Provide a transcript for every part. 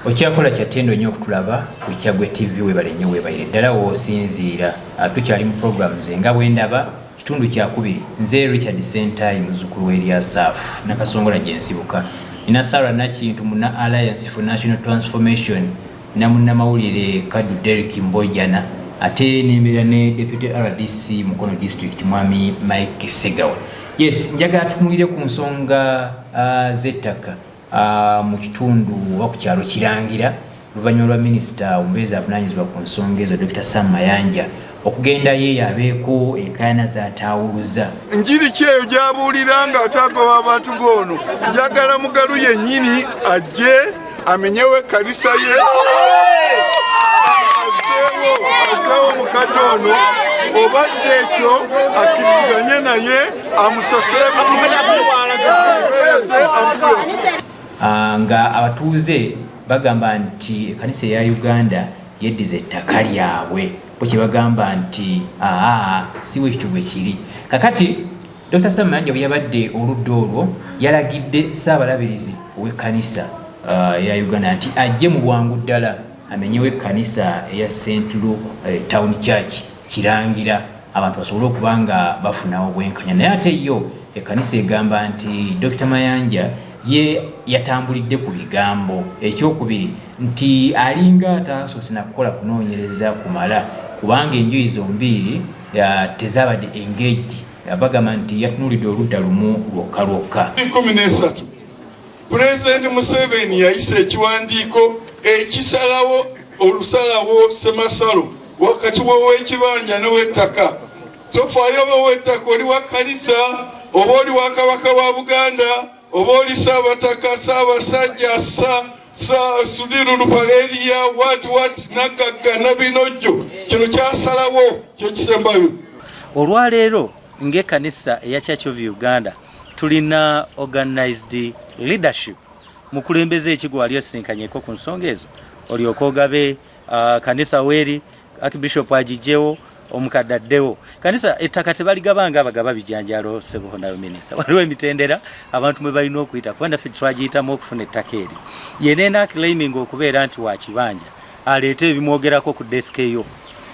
Okyakola kya ttendo nnyo okutulaba ku Kyaggwe TV. Weebale nnyo, weebalire ddala w'osinziira. Tukyali mu programs nga bwe ndaba kitundu kyakubiri. Nze Richard Sentayi, muzzukulu w'Eryasafu Nakasongola gye nsibuka. Nina Sarah Nakintu, muna Alliance for National Transformation, na munnamawulire Kadu Derrick Mbojana, ate nembeera ne Deputy RDC Mukono District, Mwami Mike Segawa. Yes, njagala tutunulire ku nsonga z'ettaka mu kitundu oba ku kyalo Kirangira, oluvannyuma lwa minisita omubeezi avunaanyizibwa ku nsonga ezo, Dr Sam Mayanja, okugendayo eyo abeeko enkaayana z'ataawuluza. Njiri ki eyo gy'abuulira ng'atagoba abantu g'ono? Njagala Mugalu yennyini ajje amenyewo ekkanisa ye, azeewo omukadde ono, oba si ekyo akkiriziganye naye, amusasule bulungi, amuweereze, amufule. Nga abatuuze bagamba nti ekkanisa eya Uganda yeddiza ettaka lyabwe, bo kye bagamba nti aa, si bwe kityo bwe kiri. Kakati Dr Sam Mayanja bwe yabadde oludda olwo, yalagidde Ssaabalabirizi ow'ekkanisa eya Uganda nti ajje mu bwangu ddala amenyewo ekkanisa eya St Luke Town Church Kirangira, abantu basobole okuba nga bafuna obwenkanya. Naye ate yo ekkanisa egamba nti Dr Mayanja ye yatambulidde ku bigambo. Ekyokubiri nti alinga ataasoose nakukola kunoonyereza kumala, kubanga enjuyi zombi tezabadde engaged. Bagamba nti yatunuulidde oludda lumu lwokka lwokka. 13 Pulezidenti Museveni yayisa ekiwandiiko ekisalawo olusalawo semasalo wakati w'owekibanja n'owettaka. Tofaayo oba owettaka oli wa kkanisa, oba oli wa Kabaka wa Buganda, oba oli Saabataka, Saabasajja, sa Sudiru Lupaleeriya, what what, nagagga nabinojjo. Kino kyasalawo kyekisembayo. Olwaleero ng'ekkanisa eya Church of Uganda tulina organized leadership. Mukulembeze ekigo wali osisinkanyeko ku nsonga ezo, olyoke ogabe kanisa weeri Archbishop agijjewo, omukadde addewo kanisa. Ettaka tebaligabanga abagaba bijanjalo, sebo honorable minister. Waliwo emitendera abantu mwe balina okuyita, kuba naffe twagiyitamu okufuna ettaka eryo. Yeneena claiming okubeera nti wakibanja, aleete ebimwogerako ku desk eyo,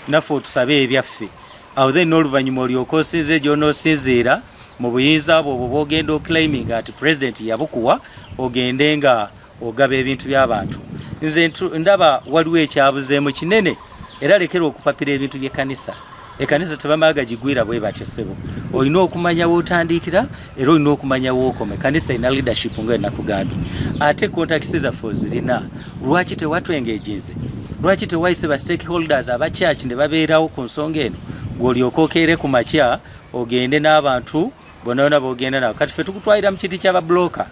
naffe otusabe ebyaffe awo. Then n'oluvannyuma olyoke osinze gy'onoosinziira mu buyinza bwo obwo bwogenda oclaiming nti president yabukuwa, ogende nga ogaba ebintu by'abantu. Nze ndaba waliwo ekyabuzeemu kinene, era lekera okupapira ebintu by'ekkanisa. Ekkanisa tebamala gagigwira bwe batyo, ssebo. Olina okumanya wootandikira era olina okumanya wookoma. Ekkanisa erina leadership nga enakugambye, ate contacts zaffe ozirina. Lwaki tewatwengaginze? Lwaki tewayise ba stakeholders aba church ne babeerawo ku nsonga eno, gw'olyoka okeere ku makya ogende n'abantu bonna bonna b'ogenda nabo? Kati ffe tukutwalira mu kiti ky'ababulooka,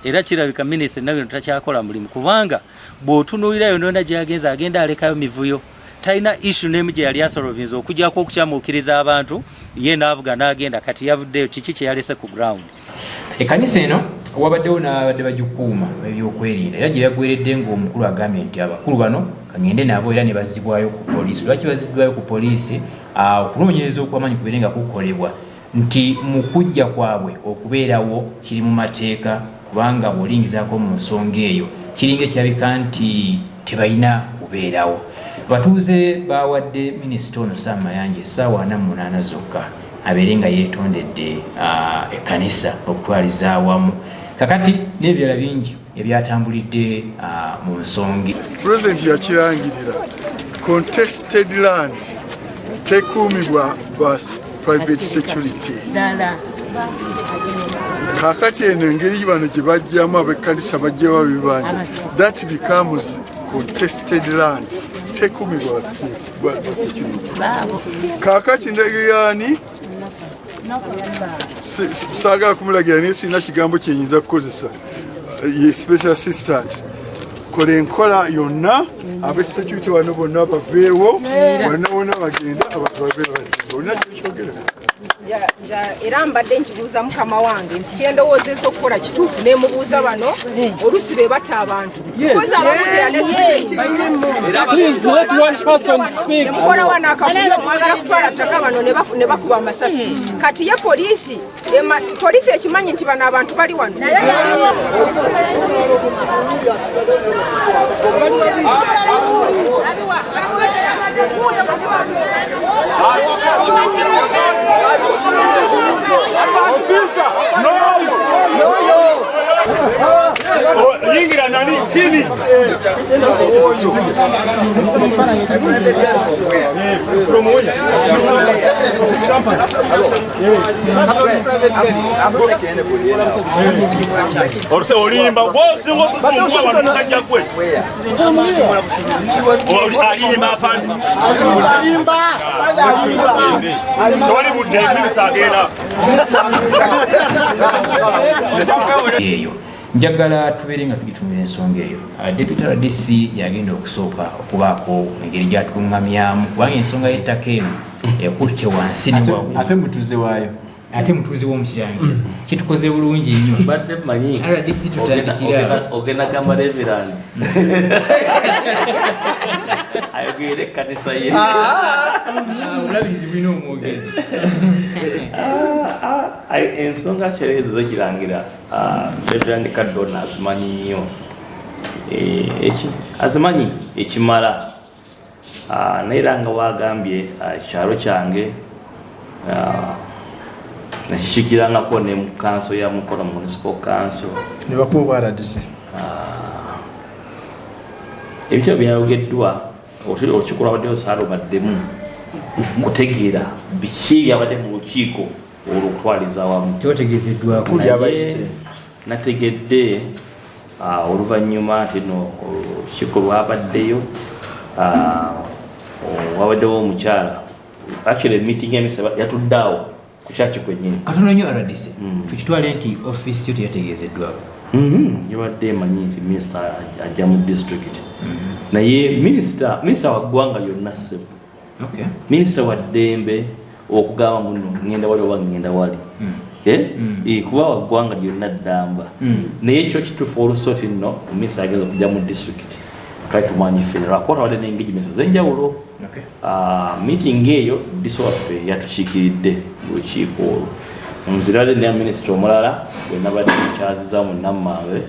era kirabika minisita nabino takyakola mulimu, kubanga bw'otunuulira yonna gy'agenze, agenda alekayo mivuyo. Talina issue nemu gye yali asolvinze okujjako okukyamuukiriza abantu, ye n'avuga n'agenda. Kati yavuddeyo, kiki kye yalese ku ground? Ekkanisa eno wabaddewo n'ababadde bagikuuma ebyokwerinda, era gye yaggweredde ng'omukulu agambye nti abakulu bano kangende nabo, era ne bazzibwayo ku poliisi. Lwaki baziddwayo ku poliisi? Okunoonyereza okw'amaanyi kubeere nga kukolebwa nti mu kujja kwabwe okubeerawo kiri mu mateeka, kubanga bw'olingizaako mu nsonga eyo kiringa ekirabika nti tebalina kubeerawo. Abatuuze bawadde minisita ono Sam Mayanja essaawa 48 zokka abeere nga yeetondedde ekkanisa okutwaliza awamu. Kakati n'ebirala bingi ebyatambulidde mu nsonga. Pulezidenti yakirangirira, contested land tekuumibwa ba private security. Kakati eno engeri bano gye bajjamu abekkanisa bajjawo ebibanja, that becomes contested land, tekuumibwa ba security. Kakati ndagirani saagala kumulagira, naye sirina kigambo kyenyinza kukozesa. Ye special assistant, kola enkola yonna, abesecurity wano bonna baveewo, bonna bonna bagenda, abantu babe bazimba. Olina kyokyogera? Era mbadde nkibuuza mukama wange nti kyendowoozeza okukola kituufu, nemubuuza bano oluusi be batta abantu. Mukola wano akavuyo, mwagala kutwala ttaka, bano ne bakuba amasasi. Kati ye poliisi, poliisi ekimanyi nti bano abantu bali wano. Yingira nani chini. From where? Orse olimba bose ngo tusungwa abantu musajja gwe. Alimba afandi. Alimba. Tewali budde, minisita agenda. Eyo njagala tubeere nga tugitumira ensonga eyo. Deputy RDC yagenda okusooka okubaako engeri gyatulungamyamu, kubanga ensonga y'ettaka eno ekutte wansi ne waggulu. Ate mutuuze waayo. Ate mutuuze w'omukirangira, kitukoze bulungi nnyo. Mbadde manyi RDC, tutandikira. Ogenda gamba Reverend ayogere ekkanisa ye. Obulabirizi bulina omwogezi. Ensonga kyera ezo zekirangira, Reverend Kadona azimanyi nnyo. Azimanyi ekimala. Naye era nga wagambye, ekyalo kyange nakikikirangako ne mu kanso ya Mukono Municipal Council. Ne bakuba obwa RDC. Ebitabo byayogeddwa, olukiiko lwabaddeyo, saalubaddemu kutegeera biki byabadde mu lukiiko olwo okutwaliza awamu. Kyotegezeddwako. Byabayise. Nategedde oluvannyuma nti no olukiiko lwabaddeyo, wabaddewo omukyala, actually meeting yamisa yatudde awo ku kyaki kwennyini. Katono nnyo, RDC. Tukitwale nti ofiisi yo teyategeezeddwako. Yabadde emanyi nti minisita ajja mu district, naye minisita wa ggwanga lyonna, ssebo. Minisita wa ddembe okugamba muno ngenda wali oba ngenda wali. Eh? Kuba wa ggwanga lyonna ddamba. Naye ekyo kituufu, olusoti nno minisita ageza okujja mu district twali tumanyi ffene, lwakuba twabadde n'engagements ez'enjawulo. Meeting eyo DISO waffe yatukiikiridde mu lukiiko olwo. Nzirade ne minisita omulala bwe nabadde nkyaziza mu Nammambe,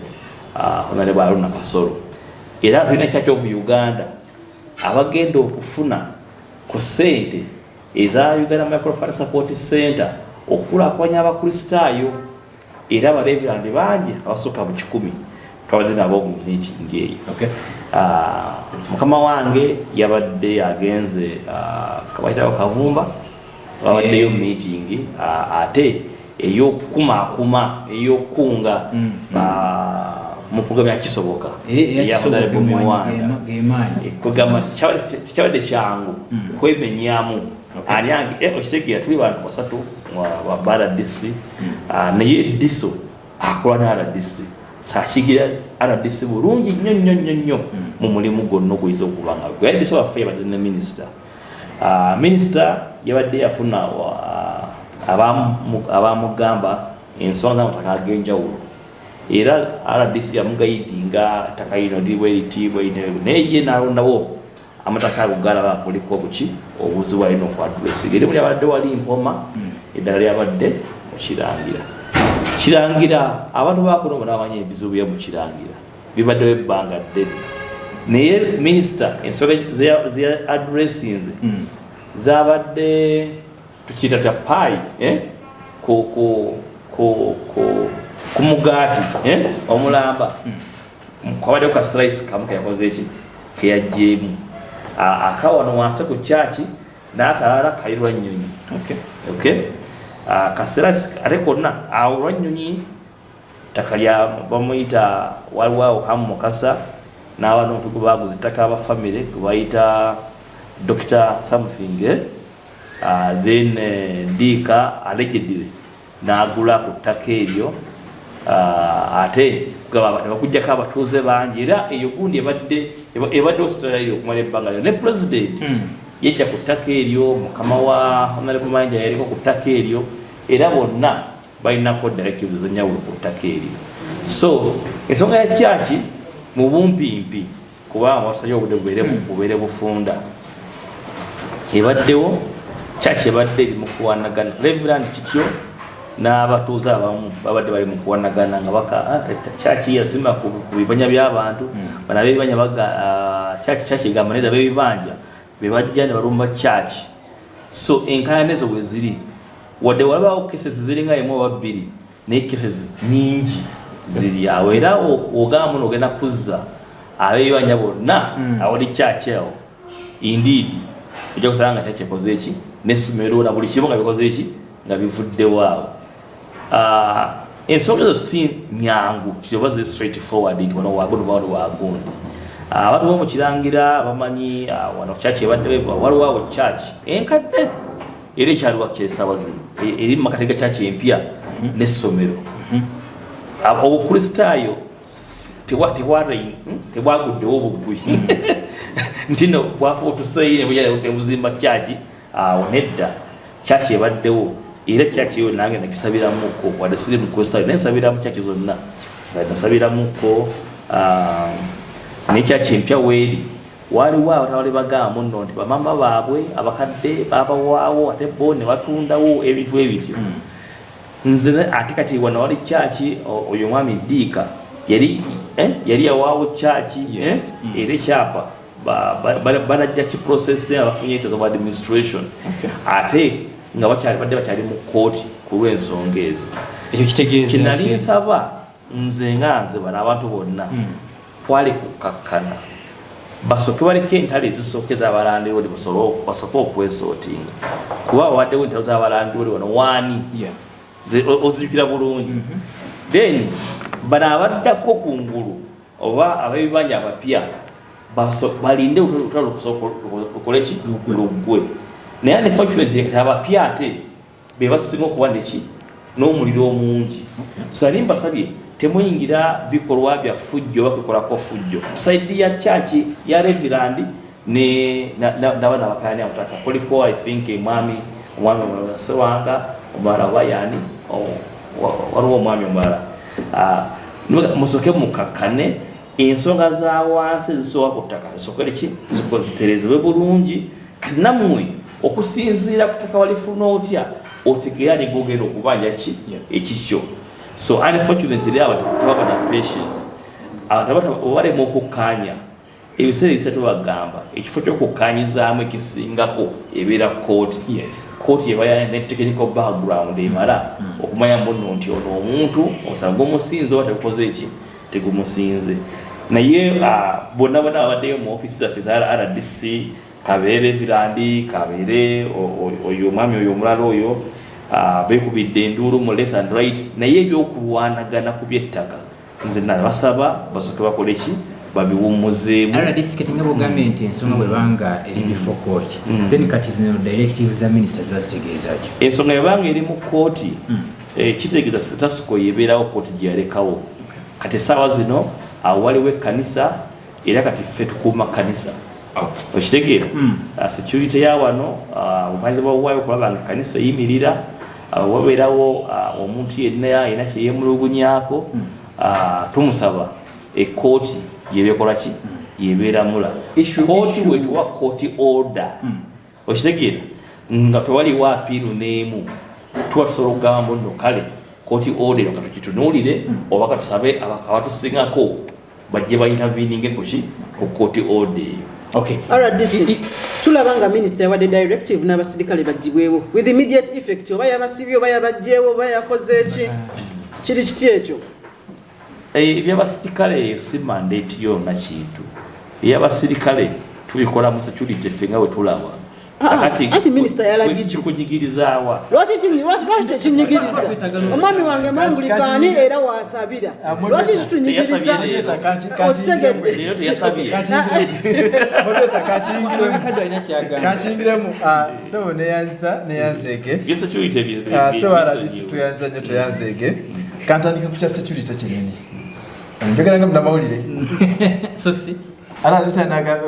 Honorable Haruna Kasolo. Era tulina Church of Uganda abagenda okufuna ku ssente eza Uganda Microfinance Support Center okukulaakulanya Abakristaayo, era abareverandi bangi abasukka mu 100 twabadde nabo mu meeting eyo. Mukama wange yabadde agenze kabayitawo Kavumba, babaddeyo meeting, ate ey'okukumaakuma, ey'okukunga mu program ya Kisoboka. Era eya Kisoboka. Honorable Miwanda. Gemaanyi. Kugamba kyabadde kyangu kwemenyamu ani ange, okitegeera, tuli bantu basatu ba RDC. Naye DISO akola ne RDC, sakigira RDC bulungi nnyo nnyo nnyo nnyo mu mulimu gwonna oguyinza okuba nga gwe. DISO waffe yabadde ne minisita. Minisita yabadde yafuna abamugamba ensonga z'amataka ag'enjawulo, era RDC yamuguidinga ettaka lino liri bweriti bweriti, naye ye n'alondawo amataka ago galaba kuliko buki obuzibu alina okwaddressinga. Erimu lyabadde wali Mpoma, eddala lyabadde mu Kirangira. Kirangira abantu bakuno bona bamanyi ebizibu bya mu Kirangira, bibaddewo ebbanga ddene, naye minisita ensonga zeya addressinze zabadde tukiyita tya pie, eh? Ku mugaati, eh? Omulamba kwabaddewo ka slice kamu keyakoze eki keyajjeemu akawano wansi ku kyaki n'akalala kali Lwannyonyi. Okay, ka slice ate konna awo Lwannyonyi ttaka lya bamuyita, waliwo awo Hamu Mukasa n'abaana omutugu baguza ettaka aba famire gwe bayita Dr something, eh? Then Diika allegedly n'agula ku ttaka eryo, ate kugamba ne bakuggyako abatuuze bangi. Era eyo gundi ebadde Australia okumala ebbanga lyo, ne president yejja ku ttaka eryo, mukama wa Honorable Mayanja yaliko ku ttaka eryo. Era bonna balinako directives ezenjawulo ku ttaka eryo. So ensonga ya kyaki mu bumpimpi, kubanga wasabye obudde bubeere bufunda, ebaddewo kyaki ebadde eri mu kuwanagana. Reverand Kityo n'abatuuze abamu babadde bali mu kuwanagana nga baka kyaki yazimba ku bibanja by'abantu. Bano ab'ebibanja baga kyaki egamba nedda, ab'ebibanja be bajja ne balumba kyaki. So enkaayana ezo bwe ziri, wadde walabaawo cases ziringa emu oba bbiri, naye cases nyingi ziri awo. Era ogamba muno ogenda kuzza ab'ebibanja bonna awali kyaki awo, indeed ojja kusanga nga kyaki ekoze eki n'essomero na buli kimu nga bikoze eki nga bivuddewo awo. Ensonga ezo si nyangu oba ziri straight forward nti wano wagundi oba wano wagundi. Abantu bomu Kirangira bamanyi wano church ebadde, waliwo awo church enkadde era ekyaliwo kyesaawa zino eri mu makati ga church empya n'essomero. Obukristaayo tebwaguddewo bugwi nti no bwafa otuseeyi nebuzimba church awo, nedda. Church ebaddewo era church eyo nange nagisabiramuko, wadde siri mukristaayo naye nsabiramu church zonna, nasabiramuko. Naye church empya weeri waliwo abatabali bagamba nno nti bamama baabwe abakadde babawaawo ate bo ne batundawo ebintu ebityo. Nze ate kati wano wali church oyo omwami Diika yali yawaawo church era ekyapa banajja kiprocess abafunye of administration ate nga bakyali badde bakyali mu kooti ku lw'ensonga ezo. Ekyo kitegeeza Kinali nsaba nze nga nze bano abantu bonna kwali kukakkana, basooke baleke entalo ezisooka ez'abalandiroodi basooke okwesootinga, kuba babaddewo entalo z'abalandiroodi wano waani ozijukira bulungi. Then bano abaddako ku ngulu oba ab'ebibanja abapya balinde olutalo lukusooka lukole ki luggwe. Naye unfortunately kati abapya ate be basinga okuba neki n'omuliro omungi. So nali mbasabye temuyingira bikolwa bya fujjo oba kwekolako fujjo side ya church ya Reverand ne n'abaana bakayani abutaka kuliko. I think omwami omulala Sewanga omulala oba yani, waliwo omwami omulala. Musooke mukakkane, ensonga za wansi ezisooka ku ttaka zisooke ki ziterezebwe bulungi. Kati nammwe okusinziira ku ttaka walifuna otya, otegeera ani gwogenda okubanja ki ekikyo. So unfortunately abantu tebaba na patience, abantu obalema okukkaanya ebiseera ebisatu. Bagamba ekifo ky'okukkanyizaamu ekisingako ebeera kooti. Kooti eba ne technical background emala okumanya muno nti ono omuntu omusango gumusinze oba tegukoze eki tegumusinze. Naye bonna bonna babaddeyo mu ofiisi zaffe za RDC, kabeere Reverand, kabeere oyo omwami oyo omulala oyo, beekubidde enduulu mu left and right. Naye ebyokulwanagana ku by'ettaka nze nabasaba basooke bakole ki babiwummuzeemu. RDC, kati nga bwogambye nti ensonga bwebanga eri before court, then kati zino directive za minister ziba zitegeeza ki? Ensonga ebanga eri mu kooti, kitegeeza status quo yebeerawo kooti gye yalekawo. Kati essaawa zino awo waliwo ekkanisa, era kati ffe tukuuma kkanisa, okitegeera? Security ya wano, obuvanyizibwa bwayo okulaba nga ekkanisa eyimirira. Wabeerawo omuntu yenna alina kyeyemulugunyaako, tumusaba ekooti yebekola ki yebeeramula. Kooti wetuwa kooti order, okitegeera, nga tewaliwo appeal n'emu, tuba tusobola okugamba mbu nno kale kooti order eno katukitunuulire oba katusabe abatusingako bajje bainterveninge kuki ku kooti order eyo. RDC, tulaba nga minisita yawadde directive n'abasirikale bagibwewo with immediate effect. Oba yabasibye oba yabagyewo oba yakoze eki, kiri kiti ekyo? Ebyabasirikale eyo si mandate yonna kintu. Ebyabasirikale tubikola mu security ffe nga bwe tulaba. Anti minisita yalagidde. Kikunyigirizawa? Lwaki tekinyigiriza? Omwami wange mwangulikani era wasabira, lwaki kitunyigiriza? Okitegedde? Leero teyasabye. Kakingiremu, sebo, neyanza neyanzeege. Bye security Sebo RDC, tuyanza nnyo, toyanzeege. Kantandike ku kya security kyennyini, njogera nga munamawulire. So si RDC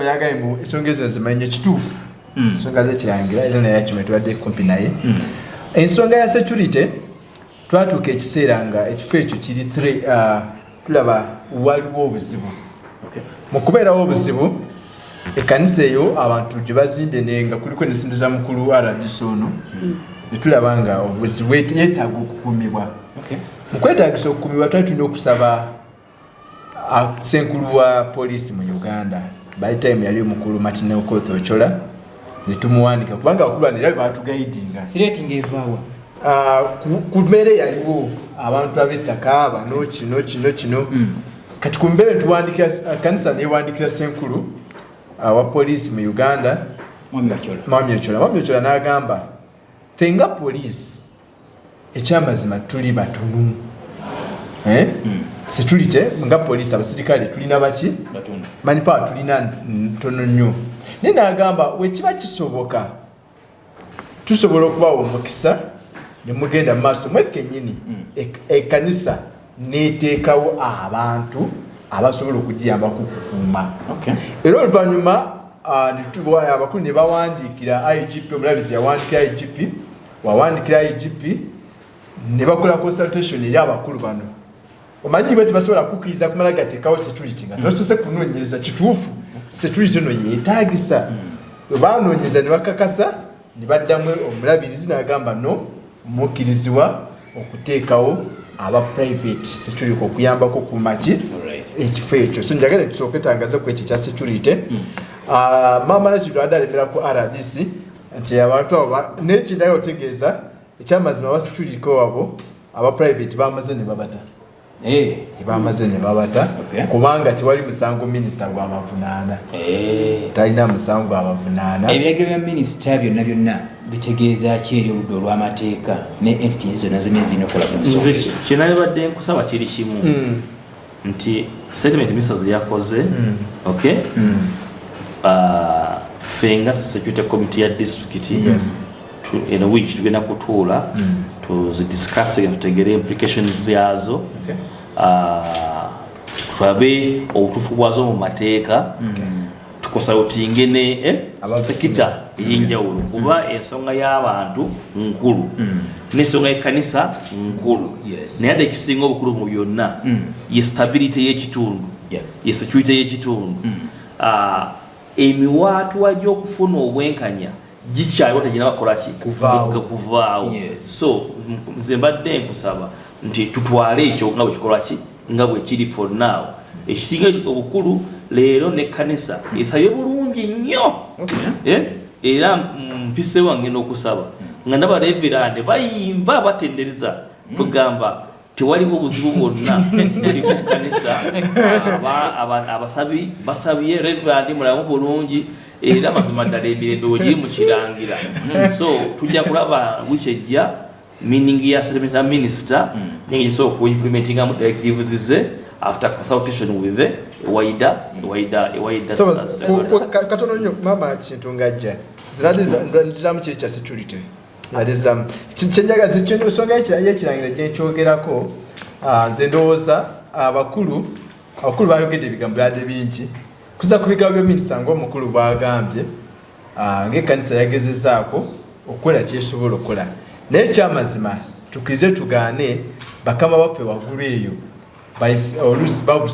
yagaye mu ensonga ezo zimanyi nnyo, kituufu, ensonga zekirangira era naye akima tubadde kumpi naye. Ensonga ya security, twatuuka ekiseera nga ekifo ekyo kiri tulaba waliwo obuzibu. Mu kubeerawo obuzibu, ekkanisa eyo abantu gye bazimbye naye nga kuliko nesente za mukulu RDC ono, netulaba nga obuzibu, yeetaaga okukuumibwa. Mu kwetaagisa okukuumibwa, twali tulina okusaba ssenkulu wa poliisi mu Uganda, by time yali omukulu Martin Okoth Ochola, netumuwandika kubanga abakulu bano era batuguidinga. Threat ng'evaawa? Ku mbeera eyaliwo, abantu ab'ettaka bano kino kino kino. Kati ku mbeera tuwandikira kanisa, newandikira ssenkulu wa poliisi mu Uganda, Mwami Ochola. Mwami Ochola. Mwami Ochola n'agamba, ffe nga poliisi, ekyamazima tuli batono, eh? Security nga poliisi, abasirikale tulina baki? Batono. Manpower tulina ntono nnyo. Naye n'agamba, wekiba kisoboka, tusobola okubawa omukisa ne mugenda mu maaso mwekennyini, ekkanisa neteekawo abantu abasobola okugiyambako okukuuma. Era oluvannyuma abakulu ne bawandiikira IGP, omulabizi yawandiikira IGP, wawandikira IGP ne bakola consultation eri abakulu bano. Omanyi bwe tebasobola kukkiriza kumala gateekawo security nga tebasoose kunoonyereza kituufu security eno yeetaagisa. Bwe banoonyeza ne bakakasa, ne baddamu omulabirizi n'agamba, no, mukkirizibwa okuteekawo aba private security okuyambako kumaki ekifo ekyo. So njagala tusooke tangaze ku ekyo ekya security. Maama Nakitto adde alemera ku RDC nti abantu abo nekindayo otegeeza ekyamazima, aba security wabo aba private bamaze ne babata. Bamaze ne babata kubanga tewali musango minisita gwabavunaana. Talina musango gwabavunaana. Ebiragiro bya minisita byonna byonna bitegeeza ki eri oludda olw'amateeka ne entities zonna zonna ezirina okukola ku nsonga? Nze kyenabadde nkusaba kiri kimu, nti statement minisita zeyakoze, okay, ffe nga security committee ya district, eno week tugenda kutuula tuzidiscuss, tutegere implications yazo, tulabe obutuufu bwazo mu mateeka, tuconsultinge ne sector ey'enjawulo, kuba ensonga y'abantu nkulu n'ensonga y'ekkanisa nkulu. Naye ate ekisinga obukulu mu byonna ye stability y'ekitundu, ye security y'ekitundu. Emiwaatwa gy'okufuna obwenkanya gikyaliwo, tegina bakolaki? Kuvaawo. Kuvaawo. So nze mbadde nkusaba nti tutwale ekyo nga bwekikolaki, nga bwekiri for now. Ekisinga obukulu leero, nekkanisa esabye bulungi nnyo. Era mpise wange n'okusaba nga ndaba reverand bayimba batendereza, kugamba tewaliwo buzibu bwonna buli ku kkanisa. Abasabi basabye, reverand mulamu bulungi, era mazima ddala emirembe wegiri mu Kirangira. So tujja kulaba wiiki ejja meaning ya statement ya minister, nenge gisobola okuimplementingamu directives ze after consultation with the wider So, katono nnyo, maama, kintu ngajja ziramu kiri kya security, aliziramu kyenjagaza ensonga y'Ekirangira gyenkyogerako. Nze ndowooza abakulu bayogedde ebigambo byadde bingi kuza ku bigambo bya minisita, ngaomukulu bwagambye, ng'ekkanisa yagezezaako okukola kyesobola okukola. Naye ekyamazima, tukirize tugaane, bakama baffe waggulu eyo oluusi baba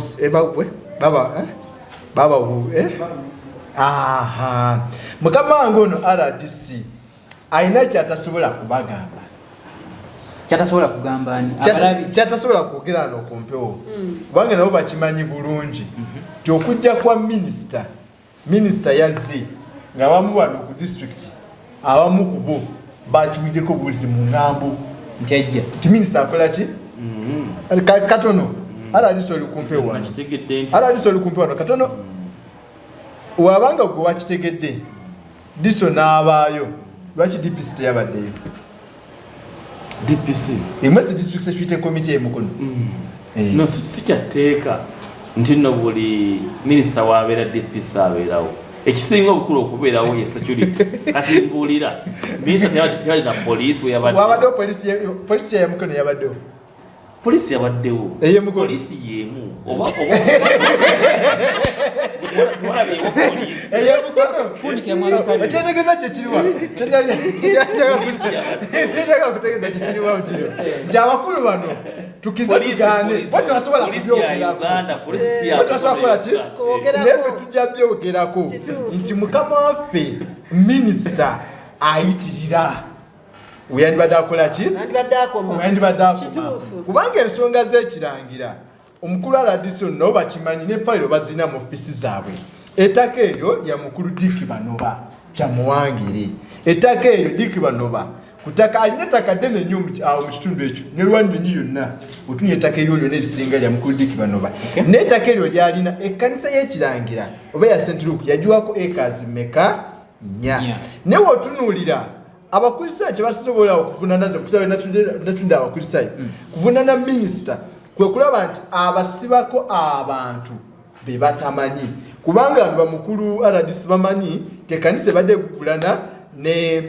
baba aha, mukama wange ono RDC alina kyatasobola kubagamba. Kyatasobola kugamba ani? Abalabi. Kyatasobola kwogera no ku mpewo, kubanga nabo bakimanyi bulungi nti okujja kwa minisita, minisita yazze ng'abamu wano ku disitulikiti, abamu ku bo bakiwuliddeko buwulizi mu ŋŋambo. Nti ajja. Nti minisita akola ki? Katono RDC oli kumpewo wano. Nakitegedde nti RDC oli kumpewo wano katono. Wabanga gwe wakitegedde, DISO n'abaayo, lwaki DPC teyabaddeyo? DPC? Emwezi district security committee emukono. No, si kyatteeka nti nno buli minisita wabeera DPC abeerawo. Ekisinga obukulu okubeerawo ye security. Kati mbuulira, minisita teyabadde na poliisi we yabadde? Wabaddewo polisi yemukono yabaddewo. Poliisi yabaddewo. Ey'emukono. Poliisi yemu oba Ekyentegeeza kyekiriwa kyenjagala kutegeeza kyekiriwa kino nti abakulu bano tukize tugaane bo tebasobola kubyogerako, tebasobola kukola ki, naye ffe tujja byogerako nti mukama waffe minisita ayitirira weyandibadde akola ki, weyandibadde akoma, kubanga ensonga z'ekirangira omukulu RDC nabo bakimanyi ne fayiro bazirina mu ofisi zaabwe. Ettaka eryo lya mukulu Dick Banoba Kyamuwangire. Ettaka eryo Dick Banoba ku ttaka alina ettaka ddene nnyo awo mu kitundu ekyo ne Lwanyonyi yonna otunya ettaka eryo lyonna erisinga lya mukulu Dick Banoba. N'ettaka eryo lyalina ekkanisa y'ekirangira oba ya St Luke yagiwako ekazi meka? 4. Naye wotunuulira abakristaayo kyebasobola okuvunana ze kusaba natunda abakristaayo kuvunana minisita kwe kulaba nti abasibako abantu be batamanyi, kubanga bano bamukulu RDC bamanyi ti ekkanisa ebadde egugulana ne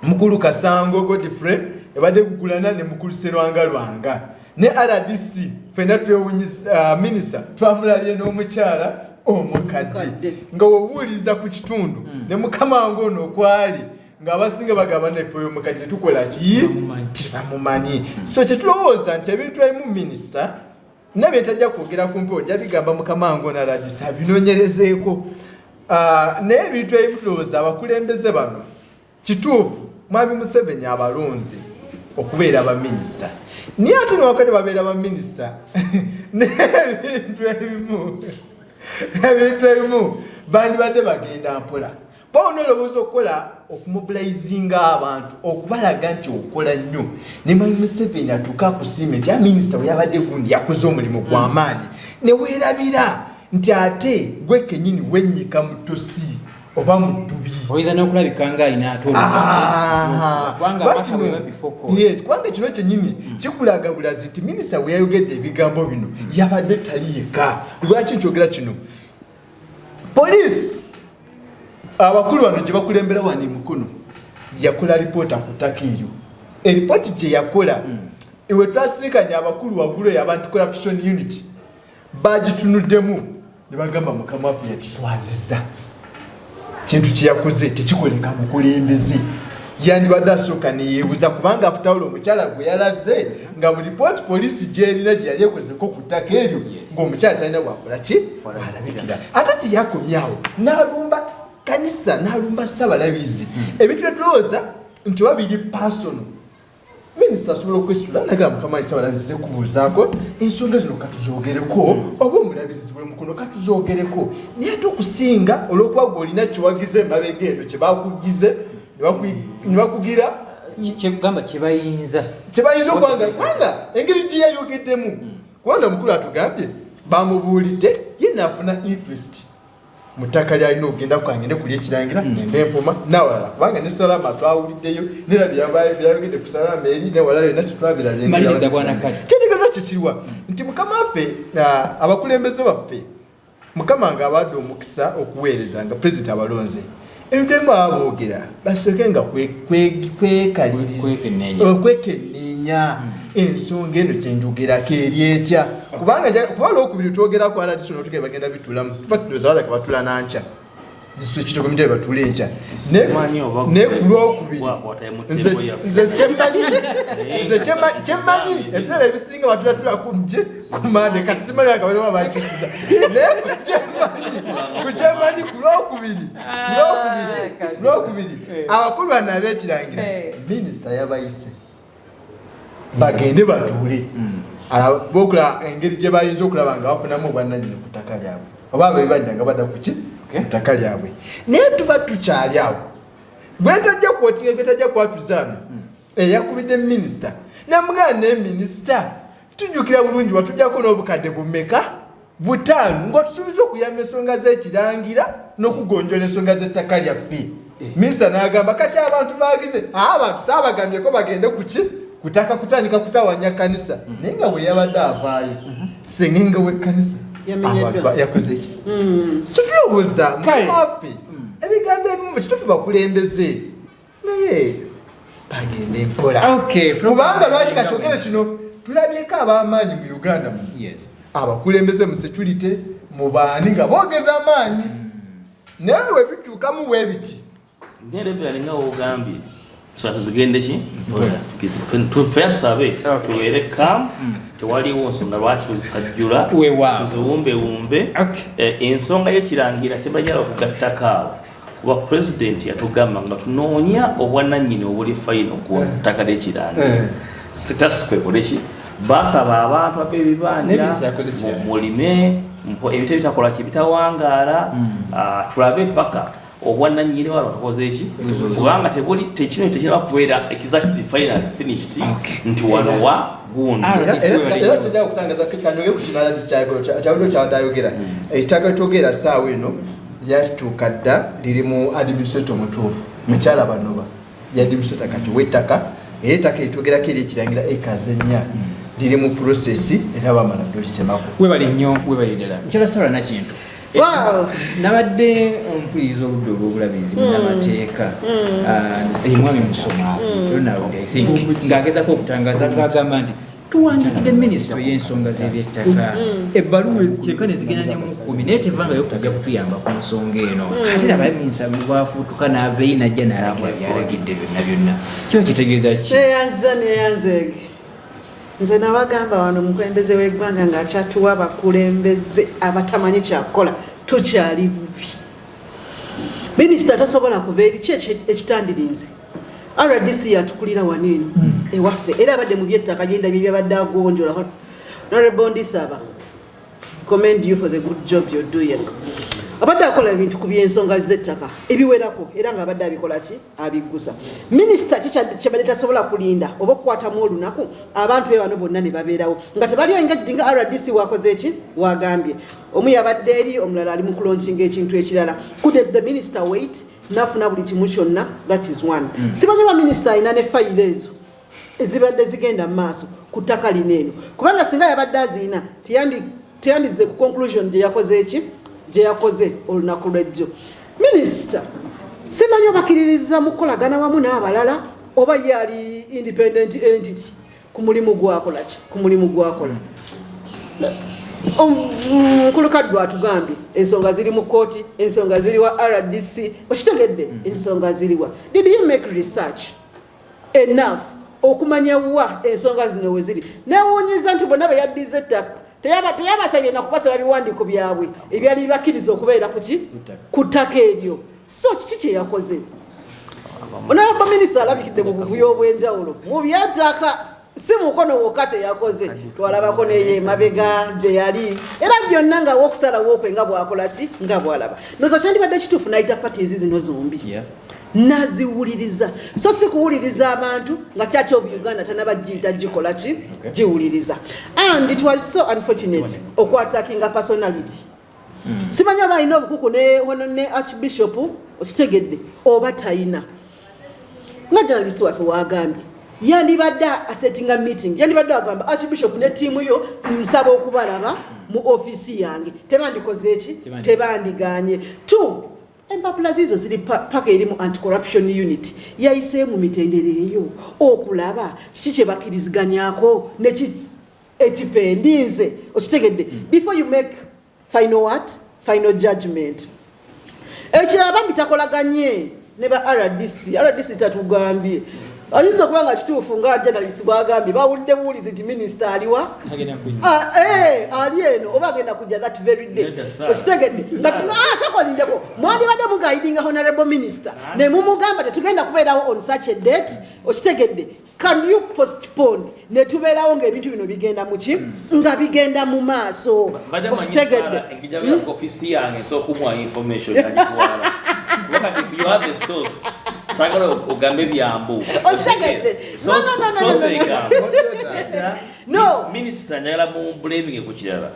mukulu Kasango Godfrey, ebadde egugulana ne mukulu Serwanga Lwanga ne RDC. Fena twewunyisa minisita twamulabye n'omukyala omukadde nga wobuuliza ku kitundu ne mukama wange ono okwali ng'abasinga bagamba neffe oyo omukadde tetukola ki, tebamumanyi. So kyetulowooza nti ebintu ebimu minisita nabye tajja kwogera ku mpewo, nja bigamba mukama wange ono RDC abinoonyerezeeko. Naye ebintu ebimu tulowooza abakulembeze bano kituufu mwami Museveni abalonze okubeera baminisita, naye ate newakati babeera baminisita n'ebintu ebimu, ebintu ebimu bandibadde bagenda mpola. Pawulo olowooza okukola okumobilizinga abantu okubalaga nti okola nnyo ne mwami Museveni atuuke akusiime nti minisita bwe yabadde gundi yakoze omulimu gw'amaanyi, ne weerabira nti ate gwe kennyini wennyika mu ttosi oba mu ddubi. Oyinza n'okulabika nga alina ate Yes, kubanga kino kyennyini kikulaga bulazi nti minisita bwe yayogedde ebigambo bino yabadde tali yekka. Lwaki nkyogera kino? Poliisi abakulu bano gye bakulembera wano emukono yakola lipoota ku ttaka eryo. Eripooti gye yakola iwe twasinkanye abakulu waggulu eyo aba anti-corruption unit bagitunuddemu ne bagamba mukama waffe yatuswaziza, kintu kyeyakoze tekikoleka mukulembeze, yandibadde asooka neyeebuza, kubanga afutawula omukyala gwe yalaze nga mu ripooti poliisi gyerina gye yali ekozeko ku ttaka eryo ng'omukyala talina bwakola ki alabikira. Ate teyakomyawo n'alumba kanisa n'alumba Ssabalabizi, ebintu byetulowooza nti oba biri personal. Minisita asobola okwesitula nagamba mukama wange Ssabalabizi ze kubuuzaako ensonga zino katuzogereko, oba omulabirizi bwemukono katuzogereko, naye ate okusinga olw'okuba gwe olina kyewagize emabega eno kyebakugize ne bakugira kyegamba kyebayinza kyebayinza okubanga, kubanga engeri gye yayogeddemu, kubanga mukulu atugambye bamubuulidde ye naafuna interest mu ttaka lyalina okugenda kangende kulya ekirangira ngende empoma nawalala, kubanga ne Salama twawuliddeyo nera byayogedde ku Salama eri newalala yonna tetwabirabye. Maliriza, Bwana Kale. Kyetegeeza kyo kiriwa nti mukama waffe abakulembeze baffe mukama nga abaadde omukisa okuweereza nga pulezidenti abalonze, ebintu ebimu baba boogera basooke nga kwekaliriza Kwekenneenya. Okwekenneenya ensonga eno gyenjogerako eri etya, kubanga kuba olwokubiri twogerako RDC notugaye bagenda bitulamu tufa tulowooza balaka batula nankya ekitoko mitebe batula enkya. Simanyi oba Ne ku lwokubiri wakwata mu table yaffe. Nze kyemmanyi, nze kyemmanyi ebiseera ebisinga batulatula kumje kumande, kati simanyi nga baliwo bakyusiza, naye ku kyemmanyi ku lwokubiri abakulu bano ab'ekirangira minisita yabayise bagende batuule okulaba engeri gye bayinza okulaba nga bafunamu obwannannyini ku ttaka lyabwe oba abebanja nga badda kuki ku ttaka lyabwe. Naye tuba tukyali awo gwetajja kwotinga gwetajja kwatuzaano eyakubidde minisita namugana, naye minisita tujjukira bulungi watujjako n'obukadde bumeka, 5,000, ng'otusuubiza okuyamba ensonga z'ekirangira n'okugonjola ensonga z'ettaka lyaffe. Minisita n'agamba kati abantu bagize abantu saabagambyeko bagende kuki kutaka kutandika kutawanya kanisa, naye nga bwe yabadde avaayo sengenge w'ekkanisa Yamenyeddwa. abantu yakoze ki? So tulowooza mukama waffe ebigambo ebimu kituufu bakulembeze naye bagende mpola, kubanga lwaki kakyogere kino, tulabyeko ab'amaanyi mu Uganda muno abakulembeze mu security. mu baani nga boogeza amaanyi, naye we bituukamu bwe biti. Naye Reverend, nga wogambye, so tuzigende ki, ffe tusabe tubeere calm. Tewaliwo nsonga lwaki tuzisajjula, tuziwumbewumbe. Ensonga y'ekirangira kyebajala okugattako awo, kuba pulezidenti yatugamba nga tunoonya obwanannyini obuli final ku ttaka ly'ekirangira, sikasikwekole ki, basaba abantu ab'ebibanja N'ebisa yakoze kirala. Mulime ebintu ebitakola ki, bitawangaala. Tulabe paka obwanannyini wano tukoze eki, kubanga tebuli tekino tekiraba kubeera exact final finished nti wano wa gundi. Era sijja okutangaza, kanyonge ku kinala kyabadde kyabadde ayogera. Ettaka lyetwogera saawa eno lyatuuka dda, liri mu administrator omutuufu, mukyala Banoba ye administrator kati w'ettaka. Era ettaka eritwogerako eri ekirangira acres 4 liri mu process, era bamala dde olitemako. Webale nnyo, webale ddala, mukyala Sara Nakintu. Nabadde ompuliriza oludda olw'obulabirizi, munnamateeka mwami Musoma Ronald, I think, ng'agezako okutangaza ng'agamba nti tuwandikidde minisitule y'ensonga z'ebyettaka ebbaluwa kyeka ne zigenda ne mukumi, naye tevangayo kujja kutuyamba ku nsonga eno. Ate laba minisita bwafuutuka n'ava eri najja n'alagira byalagidde byonna byonna, kiba kitegeeza ki? Neyanza, neyanzeege. Nze nabagamba wano, omukulembeze w'eggwanga ng'akyatuwa abakulembeze abatamanyi kyakukola, tukyali bubi. Minisita tasobola kuva eri ki ekitandirinze. RDC yatukulira wano eno ewaffe, era abadde mu byettaka byendabye byabadde agonjola. Honorable Ndisaba, commend you for the good job you're doing. Abadde akola ebintu ku byensonga z'ettaka ebiwerako, era ng'abadde abikola ki, abiggusa. Minisita kyabadde tasobola kulinda oba okukwatamu olunaku abantu be bano bonna ne babeerawo nga tebali engaged, nga RDC wakoze eki, wagambye omu yabadde eri, omulala ali mu kulaunchinga ekintu ekirala. Could the minister wait nafuna buli kimu kyonna? That is one. Simanyi ba minisita alina ne fayiro ezo ezibadde zigenda mu maaso ku ttaka lino eno, kubanga singa yabadde aziina teyandizze ku conclusion gye yakoze eki, gye yakoze olunaku lwejjo. Minisita simanyi obakiririza mu kukolagana wamu n'abalala oba ye ali independent entity ku mulimu gwakola ki, ku mulimu gwakola. Mukulu Kaddu atugambye ensonga ziri mu kooti, ensonga ziri wa RDC, okitegedde? Ensonga ziriwa? Did you make research enough okumanya wa ensonga zino we ziri? Newuunyiza nti bonna be yaddiza ettaka teyabasabye nakubasaba biwandiiko byabwe ebyali bibakkiriza okubeera kuki, ku ttaka eryo. So kiki kye yakoze? Honorable minisita alabikidde mu buvuyo obw'enjawulo mu byattaka, si mukono wokka kye yakoze, twalabako neyo emabega gye yali, era byonna nga wokusalawo okwe nga bwakola ki, nga bwalaba. Noza kyandibadde kituufu nayita parties zino zombi naziwuliriza, so si kuwuliriza abantu nga Church of Uganda tanaba giyita gikola ki, giwuliriza. And it was so unfortunate okwattackinga personality. Simanyi oba alina obukuku ne archbishop, okitegedde, oba tayina. Nga journalist waffe wagambye, yandibadde asettinga meeting, yandibadde agamba archbishop ne tiimu yo, nsaba okubalaba mu ofiisi yange. Tebandikoze eki, tebandiganye. Two, empapula ziizo ziri paka eri mu anti-corruption unit, yayiseeyo mu mitendera eyo okulaba kiki kye bakkiriziganyako neki ekipendinze, okitegedde, before you make final what, final judgment. Ekirala, bambi takolaganye ne ba RDC. RDC tatugambye, ayinza okuba nga kituufu nga journalist bwagambye, bawulidde buwulizi nti minisita aliwa, ali eno oba agenda kujja that very day, okitegedde? Sooka olindeko. Mwandibadde muguidinga honorable minister ne mumugamba tetugenda kubeerawo on such a date, okitegedde? Can you postpone netubeerawo ngaebintu bino bigenda muki, nga bigenda mu maaso, okitegedde? Ofisi yange nsobola okumuwa information agitwala, kuba kati you have a source, sagala ogambe byambu. Okitegedde? No, no, no, no, no, no. No. Minisita njagala mu blaming ku kirala,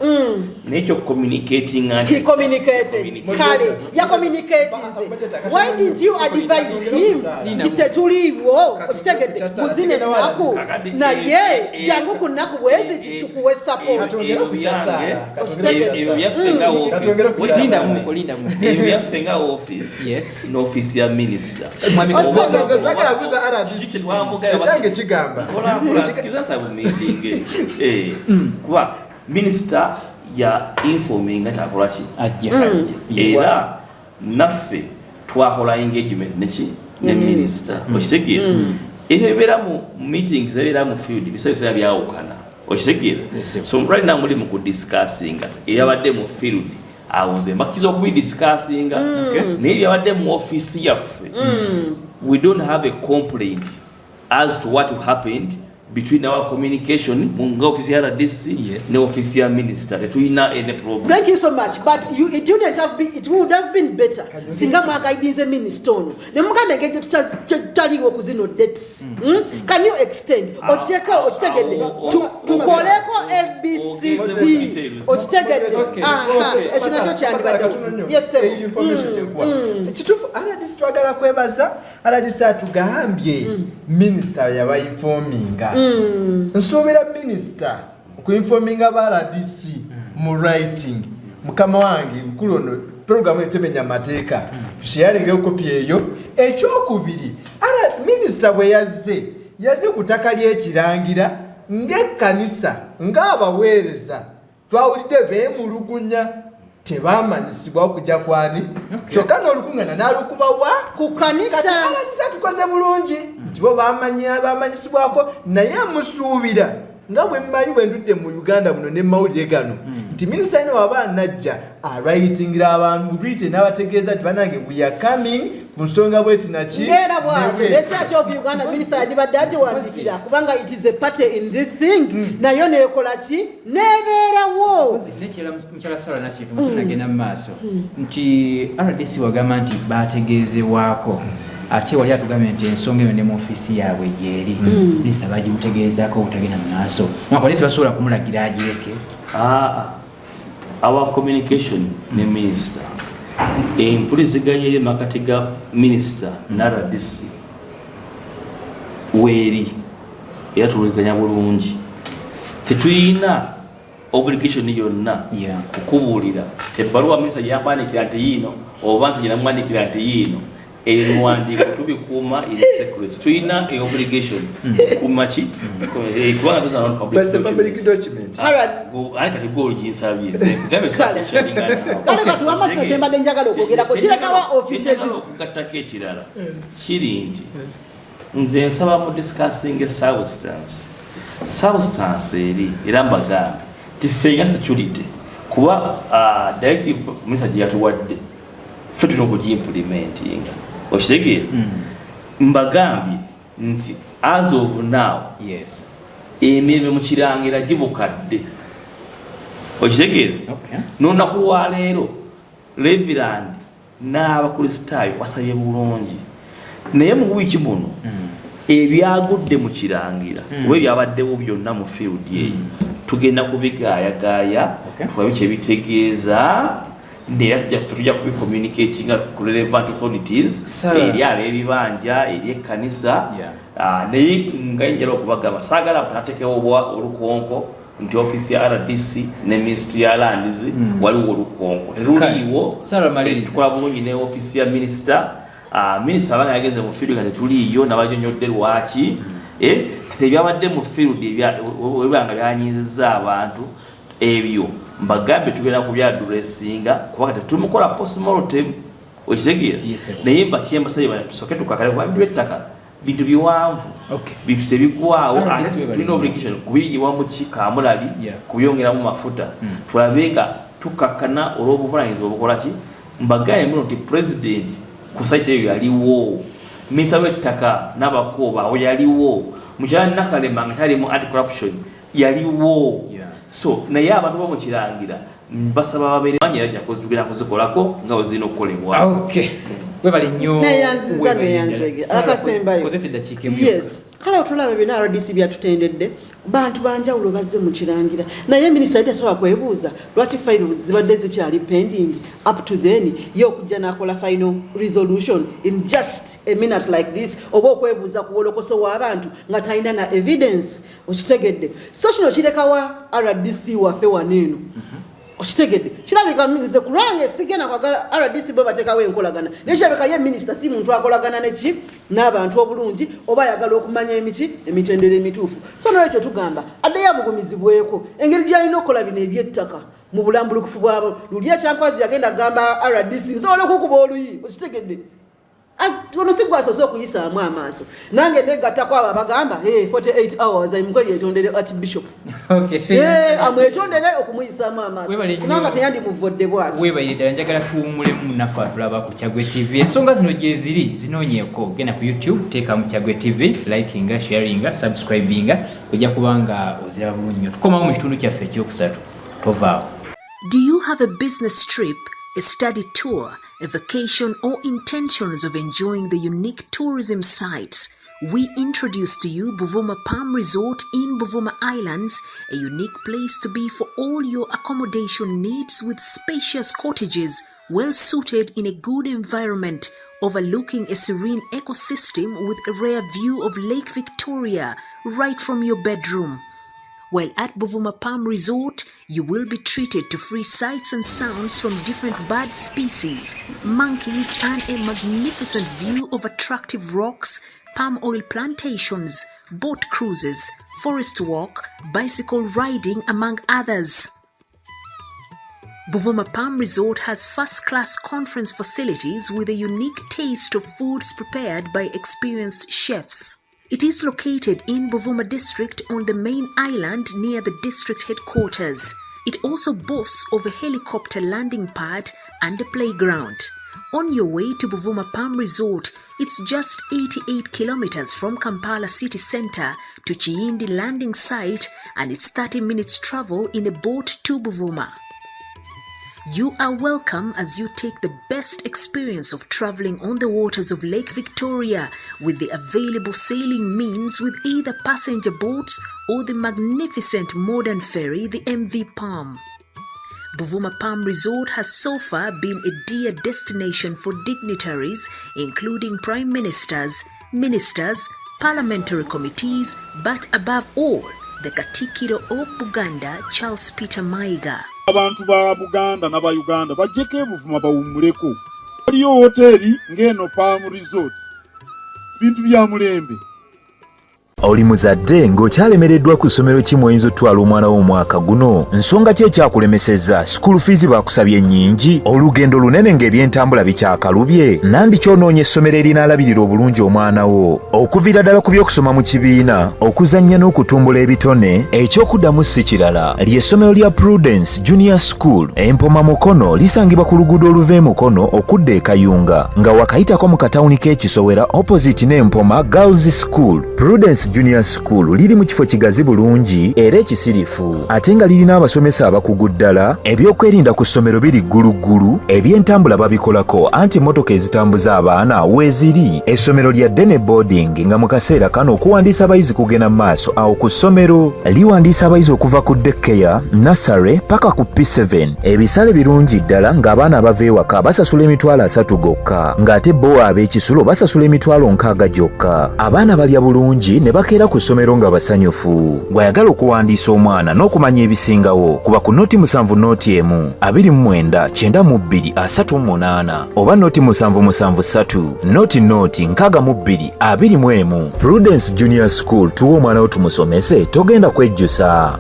naye kyo communicating. He communicated. Kale yacommunicatinze, why didn't you advise him nti tetuliiwo, okitegedde, muzine ennaku, naye jangu ku nnaku bweziti tukuwe support? Ebyo byaffe nga ebyo byaffe nga office n'ofiisi ya minisita. Ekyange kigamba Kiza sabu meeting, kuba minisita Ya informinga takola ki ajja era naffe twakola engagement neki ne minister, okitegeera? Ebyo bibeera mu meetings, ebibeera mu field, bisa biseera byawukana, okitegeera? So right now muli mu kudiscussinga ebyabadde mu field, awo nze mbakkiriza okubidiscussinga, naye ebyabadde mu office yaffe, we don't have a complaint as to what happened between our communication nga office ya RDC ne office ya minister. Tetulina any problem. Thank you so much, but you, it wouldn't have been, it would have been better singa mwagaidinze minisita ono ne mugamba engeri gye tutaliwo ku zino dates. Can you extend ogyeko, okitegedde, tukoleko ABCD, okitegedde? Aha, ekyo nakyo kyandibaddewo. Yes, sir. Eyo information gyenkuwa. Kituufu, RDC twagala kwebaza. RDC atugambye minisita yabainforminga. Nsuubira minisita okuinforminga ba RDC mu writing. Mukama wange mukulu, ono programu etemenya amateeka, tusharingireho kopi eyo. Ekyokubiri, minisita bwe yazze, yazze ku ttaka ly'ekirangira ng'ekkanisa ng'abaweereza twawulidde beemulugunya, tebamanyisibwa okujja kwani, kyokka n'olukuŋŋaana n'alukubawa ku kanisa. Kati RDC tukoze bulungi nti bo bamanyisibwako, naye musuubira nga bwe mmanyi bwe ndudde mu Uganda muno ne mawulire gano nti minisita ino waba najja alwritingira abantu written n'abategeeza nti banange, we are coming ku nsonga bweti naki. Era bwatyo ne Church of Uganda, minisita yandibadde agiwandikira kubanga it is a party in this thing, nayo nekola ki, nebeerawo. Nekirala, mukyala Sara Nakintu, mutunagenda mu maaso nti RDC wagamba nti bategeezebwako, ate wali atugambye nti ensonga eyo ne mu ofiisi yaabwe gyeri, minisita bagimutegeezaako obutagenda mu maaso, nakwali tebasobola kumulagira agireke. Ah, our communication ne minister, empuliziganya eri makati ga minister ne RDC weeri, era tuwuliziganya bulungi. Tetulina obligation yonna kukubuulira tebbaluwa minisita gyeyamwandikira nti yiino, oba nze gyenamwandikira nti yiino. Ebiwandiiko tubikuuma in secrecy. Tulina e obligation kuuma ki? Kubanga those are not public But it's a public documents. document. Alright. Ate kati gwe oginsabye, nze nkugambe. Kale. Kale kati wamma kino kyembadde njagala okwogerako kirekawa offices. Okugattako ekirala kiri nti nze nsaba mu discussing substance. Substance eri era mbagambe ti ffe nga security, kuba directive minisita gye yatuwadde ffe tulina okugiimplementinga, okitegeera? Mbagambye nti as of now emirembe mu Kirangira gibukadde, okitegeera? N'olunaku lwaleero Reverend n'Abakristaayo basabye bulungi, naye mu wiiki muno ebyagudde mu Kirangira oba ebyabaddewo byonna mu field eyo tugenda kubigaayagaaya, tulabe kyebitegeeza, naye tujja kubicommunicatinga ku relevant authorities, eri ab'ebibanja, eri ekkanisa. Ah, naye nga njala okubagamba, saagala tatekewo obwa olukonko nti ofiisi ya RDC ne ministry ya lands waliwo olukonko, teruliiwo. Sarah, maliriza. Tukola bulungi ne ofiisi ya minisita. Ah, minisita abanga yageze mu field nga tetuliiyo, nabanyonyodde lwaki. Eh, kati ebyabadde mu field webanga byanyinziza abantu, ebyo mbagambe tugenda kubyaddressinga kubanga tetumukola postmortem, okitegeera? Yes, sir. Naye mbakyembasabye bana tusooke tukakale, kuba bintu by'ettaka bintu biwanvu, bintu tebigwawo. RDC Ate webali. tulina obligation kubiyiwa mu ki kamulali, kubyongeramu mafuta, tulabe nga tukakkana olw'obuvunanyizibwa obukola ki. Mbagaye muno nti president ku site eyo yaliwo, minisita w'ettaka n'abakuuba awo yaliwo, mukyala Nakalema nga tali mu anti corruption yaliwo. So naye abantu bomukirangira mbasaba babeere manyi era tugenda kuzikolako nga bwe zirina okukolebwa. Okay, webale nnyo. Neyanziza. Webale Neyanzege. ddala. Akasembayo. Kozesa eddakiika emu. Yes, kale otulaba byonna RDC byatutendedde, bantu banjawulo bazze mu Kirangira, naye minisita yali tasobola kwebuuza lwaki fayiro zibadde zikyali pending up to then, ye okujja n'akola final resolution in just a minute like this, oba okwebuuza ku wolokoso w'abantu nga talina na evidence, okitegedde? So kino kirekawa RDC waffe wano eno, okitegedde? Kirabika nze ku lwange sigenda kwagala RDC bwe bateekawo enkolagana, naye kirabika ye minisita si muntu akolagana neki n'abantu obulungi, oba ayagala okumanya emiki emitendera emituufu. So nolwekyo tugamba addeyo abugumizibweko engeri gyalina okukola bino ebyettaka. Mu bulambulukufu bwabo luli ekyankwazi yagenda kugamba RDC nsobola okukuba oluyi, okitegedde? Ono si gwasoose okuyisaamu amaaso. Nange negattako abo abagamba 48 hours ayimuke yetondere Archbishop, amwetondere okumuyisaamu amaaso, kubanga teyandimuvvodde bwati. Webalire ddala. Njagala tuwummulemu naffe atulaba ku Kyagwe TV. Ensonga zino gyeziri, zinoonyeeko, genda ku YouTube, teekamu Kyagwe TV, likinga, sharinga, subscribinga, ojja kubanga oziraba bulungi nnyo. Tukomawo mu kitundu kyaffe ekyokusatu, tovaawo. Do you have a business trip, a study tour, a vacation, or intentions of enjoying the unique tourism sites? We introduce to you Buvuma Palm Resort in Buvuma Islands, a unique place to be for all your accommodation needs with spacious cottages well suited in a good environment overlooking a serene ecosystem with a rare view of Lake Victoria right from your bedroom. While at Buvuma Palm Resort, you will be treated to free sights and sounds from different bird species, monkeys, and a magnificent view of attractive rocks, palm oil plantations, boat cruises, forest walk, bicycle riding, among others. Buvuma Palm Resort has first-class conference facilities with a unique taste of foods prepared by experienced chefs. It is located in Buvuma district on the main island near the district headquarters. It also boasts of a helicopter landing pad and a playground. On your way to Buvuma Palm Resort, it's just 88 kilometers from Kampala city center to Kiyindi landing site, and it's 30 minutes travel in a boat to Buvuma. You are welcome as you take the best experience of traveling on the waters of Lake Victoria with the available sailing means with either passenger boats or the magnificent modern ferry, the MV Palm. Buvuma Palm Resort has so far been a dear destination for dignitaries, including prime ministers, ministers, parliamentary committees, but above all, the Katikiro of Buganda, Charles Peter Mayiga. Abantu ba Buganda n'Abayuganda bajjeko ebuvuma bawummuleko. Waliyo woteeri ng'eno Palm Resort, bintu bya mulembe. Oli muzadde ng'okyalemereddwa ku ssomero ki mw'oyinza otwala omwana wo omwaka guno? Nsonga ki ekyakulemesezza? School fees baakusabye nnyingi, olugendo lunene ng'ebyentambula bikyakalubye, nandi kyonoonya essomero erinaalabirira obulungi omwana wo okuviira ddala ku by'okusoma mu kibiina, okuzannya n'okutumbula ebitone? Ekyokuddamu si kirala, ly'essomero lya Prudence Junior School Empoma Mukono. Lisangibwa ku luguudo oluva e Mukono okudda e Kayunga nga wakayitako mu katawuni k'Ekisowera, opposite n'Empoma Girls School. Prudence Junior School liri mu kifo kigazi bulungi era ekisirifu, ate nga lirina abasomesa abakugu ddala. Ebyokwerinda ku ssomero biri gguluggulu, ebyentambula babikolako anti emmotoka ezitambuza abaana weeziri. Essomero lya day ne boarding, nga mu kaseera kano okuwandiisa abayizi kugenda mu maaso awo ku ssomero. Liwandiisa abayizi okuva ku daycare, nursery paka ku P7. Ebisale birungi ddala, ng'abaana abava ewaka basasula 30,000 gokka, ng'ate bo ab'ekisulo basasula 60,000 gyokka. Abaana balya bulungi ne bakeera ku ssomero nga basanyufu. Bw'ayagala okuwandiisa omwana n'okumanya ebisingawo, kuba ku 070 01 29 92 38 oba 077 3 0 0 62 21. Prudence Junior School, tuwe omwana wo tumusomese, togenda kwejjusa.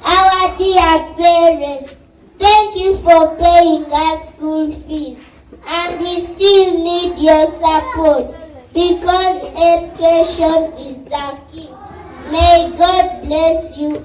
Our dear parents, thank you for paying us school fees. And we still need your support because education is the key. May God bless you.